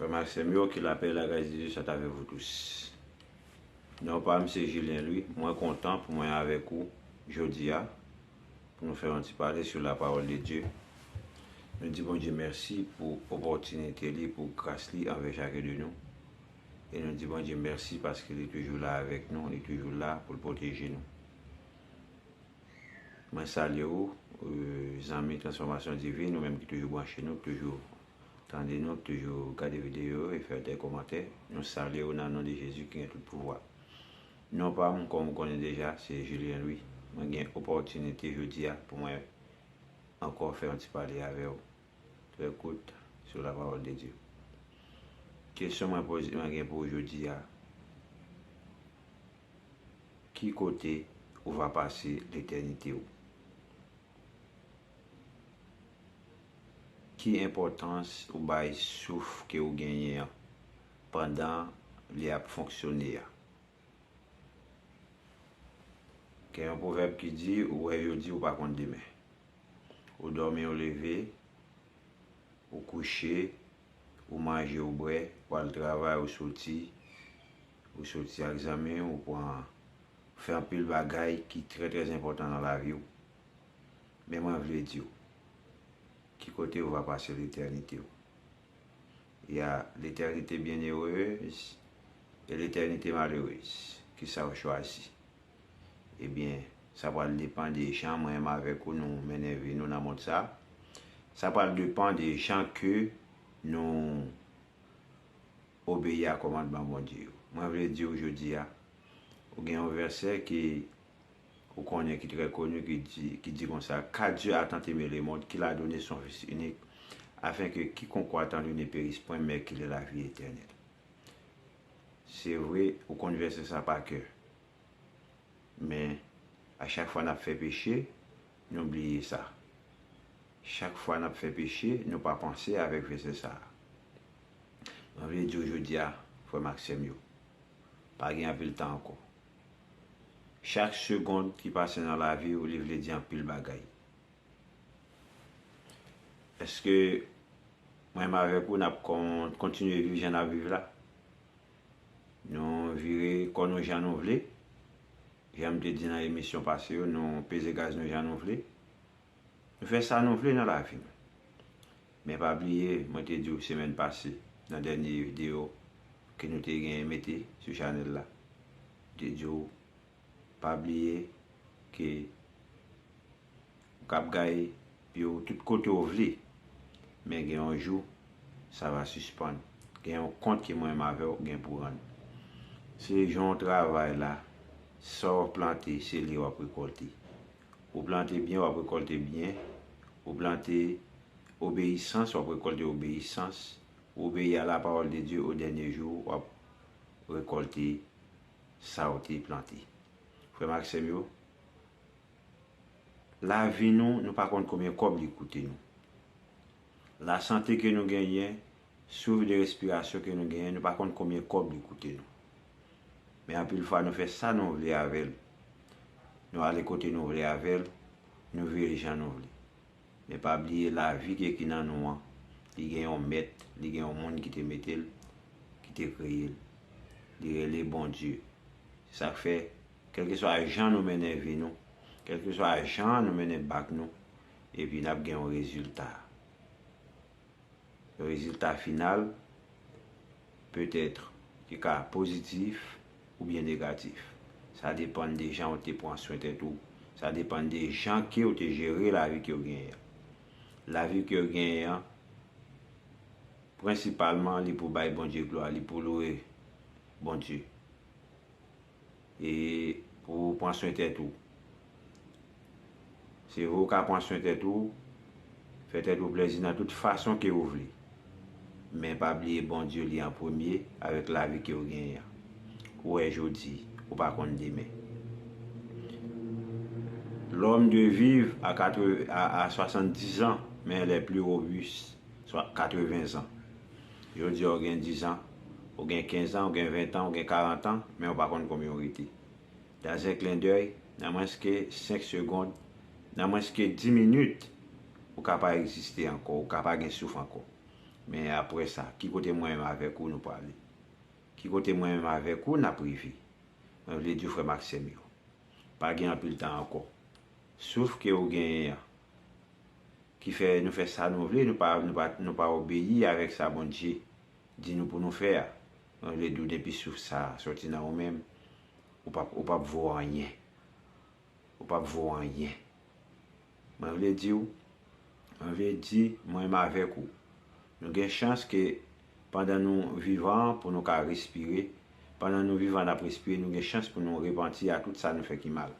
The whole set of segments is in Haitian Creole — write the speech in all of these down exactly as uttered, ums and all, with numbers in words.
Frè m ak sè m yo, ke lapè e lagras de Dye soit avec vous tous. Non pa m se Julien Louis, mwen kontan pou mwen avèk ou jodi a, pou nou fè yon ti pale sou la parole de Dieu. Nou di Bondye mèsi pou opòtinite li, pou gras li anvè chak de nou. E nou di Bondye mèsi paske li toujou la avèk nou, li toujou la pou l pwoteje nou. Mwen salye ou, zanmi Transfòmasyon Divin, ou menm ki toujou branche nou, ki toujou tande nou, ki toujou gade videyo yo e fè de kòmantè. Nou salye ou nan non de Jezi ki gen tout pouvwa. Non pa m, kòm ou konnen deja, se Julien Louis. Mwen gen opòtinite jodi a pou mwen ankò fè yon ti pale avè w. Trè kout, sou la parole de Dieu. Kesyon mwen poze, mwen gen pou ou jodi a, ki kote ou va pase letènite w? Ki enpòtans ou bay souf ke ou genyen an pandan li ap fonksyone a? Gen yon pwovèb ki di, ou wè jodi, ou pa konn demen. Ou dòmi, ou leve, ou kouche, ou manje, ou bwè, ou al travay, ou soti, ou soti ak zanmi, ou pran, fè anpil bagay ki trè, trè enpòtan nan lavi w. Men mwen vle di w, ki kote ou va pase letènite w? Il y a l'éternité bienheureuse et l'éternité malheureuse. Kisa ou chwazi? Ebyen, sa pral depann de jan mwen menm avèk ou nou mennen vi nou nan mond sa. Sa pral depann de jan ke nou obeyi a kòmandman Bondye yo. Mwen vle di w jodi a, ou gen yon vèsè ki ou konnen ki trè koni ki di, ki di konsa, Car Dieu a tant aimé le monde qu'il a donné son Fils unique, afin que quiconque croit en lui ne périsse point, mais qu'il ait la vie éternelle. Se vre, ou konn vèsè sa pa kè. Men, a chak fwa n ap fè peche, nou bliye sa. Chak fwa n ap fè peche, nou pa panse avèk vèsè sa a. Mwen vle di w jodi a, frè m ak sè m yo, pa gen anpil tan ankò. Chak segonn ki pase nan lavi w, li vle di anpil bagay. Èske mwen menm avèk ou, n ap kon-, kontinye viv jan n ap viv la? Nou vire kò nou jan nou vle. Jan m te di nan emisyon pase yo, nou peze gaz nou jan nou vle. Nou fè sa nou vle nan lavi nou. Men pa bliye, mwen te di w semèn pase, nan dènye videyo ke nou te gen mete sou chanèl la, m te di w, pa bliye ke ou kab gaye pye w tout kote w vle, men gen yon jou, sa va sispann. Gen yon kont ke mwen menm avè w gen pou rann. Se jan w travay la, sa w plante, se li w ap rekòlte. Ou plante byen, w ap rekòlte byen. Ou plante obeyisans, w ap rekòlte obeyisans. Ou obeyi a la parole de Dieu, au dernier jour, w ap rekòlte sa w te plante. Frè m ak sè m yo, lavi nou, nou pa konn konbyen kòb li koute nou. Lasante ke nou genyen, souf de respirasyon ke nou genyen, nou pa konn konbyen kòb li koute nou. Men anpil fwa, nou fè sa nou vle avè l. Nou ale kote nou vle avè l, nou viv jan nou vle. Men pa bliye lavi ke ki nan nou an, li gen yon mèt, li gen yon moun ki te mete l, ki te kreye l. Li rele Bondye. Se sa k fè, kèlkeswa jan nou mennen vi nou, kèlkeswa jan nou mennen bak nou, epi n ap gen yon rezilta. Rezilta final, petèt, ki ka pozitif oubyen negatif. Sa depann de jan w te pran swen tèt ou. Sa depann de jan ke w te jere lavi ke w genyen an. Lavi ke w genyen an, prensipalman, li pou bay Bondye glwa, li pou lwe Bondye. E pou w pran swen tèt ou. Se vre w ka pran swen tèt ou, fè tèt ou plèzi nan tout fason ke ou vle. Men pa bliye Bondye li an premye avèk lavi ke w genyen an. Ou wè jodi, ou pa konn demen. L'homme de vivre à quatre, à, à soixante-dix ans, mais les plus robustes, soit quatre-vingts ans. Jodi a w gen dis an, ou gen kenz an, ou gen ven an, ou gen karant an, men ou pa konn konbyen ou rete. Dans un clin d'œil, nan mwens ke senk segonn, nan mwens ke dis minit, ou ka pa egziste ankò, ou ka pa gen souf ankò. Men apre sa, ki kote mwen menm avèk ou nou prale? Ki kote mwen menm avèk ou n ap rive? Mwen vle di w, frè m ak sè m yo, pa gen anpil tan ankò. Souf ke w genyen an, ki fè nou fè sa nou vle, nou pa, nou pa, nou pa obeyi avèk sa Bondye di nou pou nou fè a. Mwen vle di w, depi souf sa a sòti nan ou menm, ou p ap, ou p ap vo anyen. Ou p ap vo anyen. Mwen vle di w, mwen vle di, mwen menm avèk ou, nou gen chans ke pandan nou vivan, pou nou ka respire, pandan nou vivan, n ap respire, nou gen chans pou nou repanti a tout sa nou fè ki mal,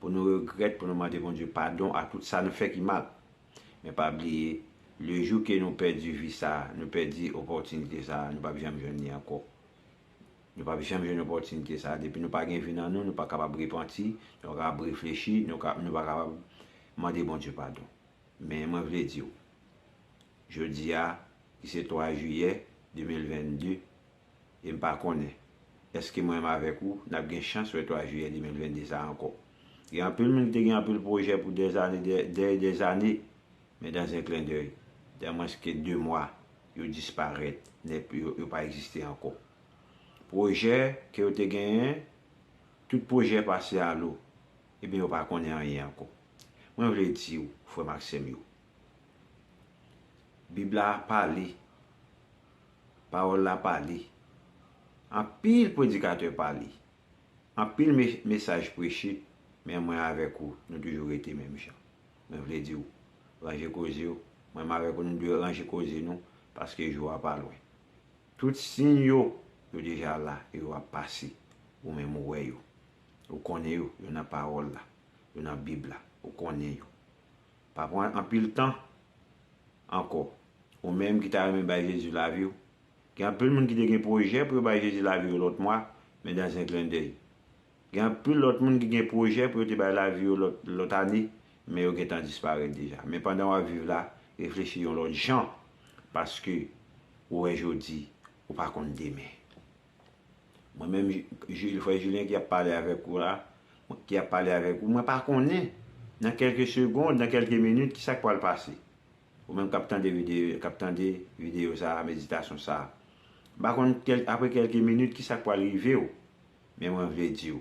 pou nou regrèt, pou nou mande Bondye padon a tout sa nou fè ki mal. Men pa bliye, le jou ke nou pèdi vi sa, nou pèdi opòtinite sa, nou p ap janm jwenn li ankò. Nou p ap janm jwenn opòtinite sa. Depi nou pa gen vi nan nou, nou pa kapab repanti, nou pa kapab reflechi, nou ka, nou pa kapab mande Bondye padon. Men mwen vle di w, jodi a, ki se twa jiyè de mil vennde, e m pa konnen, èske mwen menm avèk ou, n ap gen chans wè twa jiyè de mil vennde sa a ankò? Gen anpil moun ki te gen anpil pwojè pou dèzane, dè, dè, dèzane, men dans un clin d'œil, dan mwens ke de mwa, yo disparèt nèt, yo, yo pa egziste ankò. Pwojè ke yo te genyen, tout pwojè pase alo, ebyen yo pa konnen anyen ankò. Mwen vle di w, frè m ak sè m yo, Bib la pale, pawòl la pale, anpil predikatè pale, anpil me, mesaj preche, men mwen avèk ou, nou toujou rete menm jan. Mwen vle di w, ranje koze w, mwen menm avèk ou, nou dwe ranje koze nou, paske jou a pa lwen. Tout siy yo, yo deja la, e yo ap pase. Ou menm ou wè yo. Ou konnen yo, yo nan pawòl la, yo nan Bib la, ou konnen yo. Pa pran anpil tan ankò. Ou menm ki ta renmen bay Jezi lavi w, gen anpil moun ki te gen pwojè pou yo bay Jezi lavi yo lòt mwa, men dans un clin d'œil. Gen anpil lòt moun ki gen pwojè pou yo te bay lavi yo lòt, lòt ane, men yo gentan disparèt deja. Men pandan w ap viv la, reflechi yon lòt jan, paske ou wè jodi, ou pa konn demen. Mwen menm, Ju-, Ju-, frè Julien ki ap pale avèk ou la, ki ap pale avèk ou, mwen pa konnen nan kèlke segond, nan kèlke minit, kisa k pral pase. Ou menm k ap tande videyo, k ap tande videyo sa a, meditasyon sa a, m pa konn kèl-, apre kèlke minit, kisa k pral rive w. Men mwen vle di w,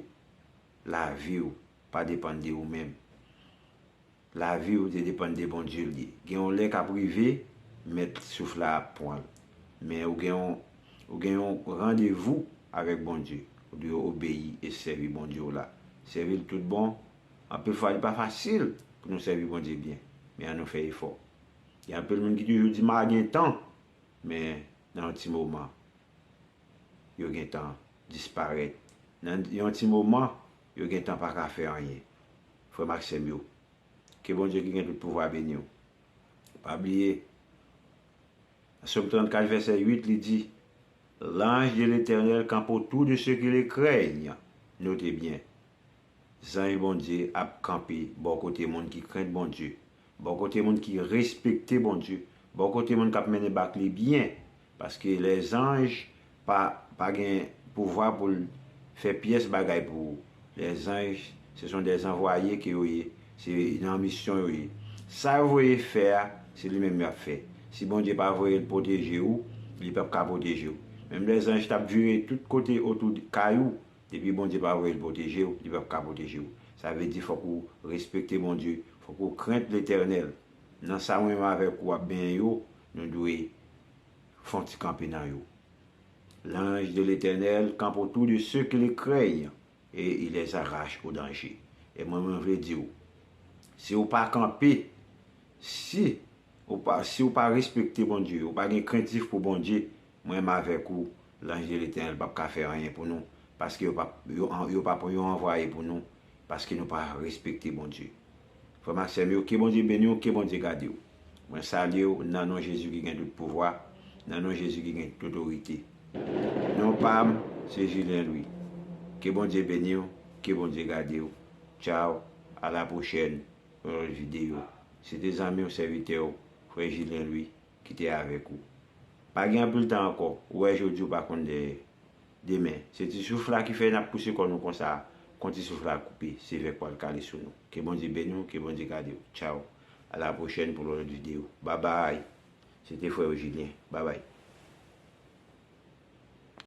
lavi w pa depann de ou menm. Lavi w te depann de Bondye l ye. Gen yon lè k ap rive, mèt souf la ap pran l. Men ou gen yon, ou gen yon randevou avèk Bondye. Ou dwe obeyi e sèvi Bondye w la. Sèvi l tout bon. Anpil fwa, li pa fasil pou nou sèvi Bondye byen. Men ann nou fè efò. Gen anpil moun ki toujou di, "M a gen tan." Men nan yon ti moman, yo gentan disparèt. Nan yon ti moman, yo gentan pa ka fè anyen. Frè m ak sè m yo, ke Bondye ki gen tout pouvwa beni w. Pa bliye, nan Sòm trannkat, vèsè uit, li di, "L'ange de l'Éternel campe autour de ceux qui le craignent." Note byen, zanj Bondye ap kanpe bò kote moun ki krent Bondye, bò kote moun ki respekte Bondye, bò kote moun k ap mennen bak li byen. Paske lèzanj pa, pa gen pouvwa pou l fè pyès bagay pou ou. Lèzanj, se sont des envoyés ke yo ye. Se nan misyon yo ye. Sa yo voye fè a, se li menm y ap fè. Si Bondye pa voye l pwoteje ou, li p ap ka pwoteje w. Menm lèzanj t ap vire tout kote otou kay ou, depi Bondye pa voye l pwoteje w, li p ap ka pwoteje w. Sa vle di fòk ou respekte Bondye, fòk ou krent Letènèl. Nan sa mwen menm avèk ou ap benyen yo, nou dwe fè yon ti kanpe nan yo. L'ange de l'Éternel campe autour de ceux qui le craignent et il les arrache au danger. E mwen, mwen vle di w, si w pa kanpe, si ou pa, si w pa respekte Bondye, ou pa gen krentif pou Bondye, mwen menm avèk ou, l'ange de l'Éternel p ap ka fè anyen pou nou, paske yo p ap, yo, yo p ap, yo anvwaye pou nou, paske nou pa respekte Bondye. Frè m ak sè m yo, ke Bondye beni w, ke Bondye gade w. Mwen salye w nan non Jezi ki gen tout pouvwa, nan non Jezi ki gen tout otorite. Non pa m, se Julien Louis. Ke Bondye beni w, ke Bondye gade w. Tchaw, a la pwochèn, yon lòt videyo. Se te zanmi w, sèvitè w, frè Julien Louis, ki te avèk ou. Pa gen anpil tan ankò, ou wè jodi ou pa konn dèyè. Demen, se ti souf la ki fè n ap pouse kò nou konsa a. Kon ti souf la koupe, se vè k pral kale sou nou. Ke Bondye beni w, ke Bondye gade w. Tchaw. A la pwochèn pou lòt videyo. Babay. Se te frè w Jilyen. Babay.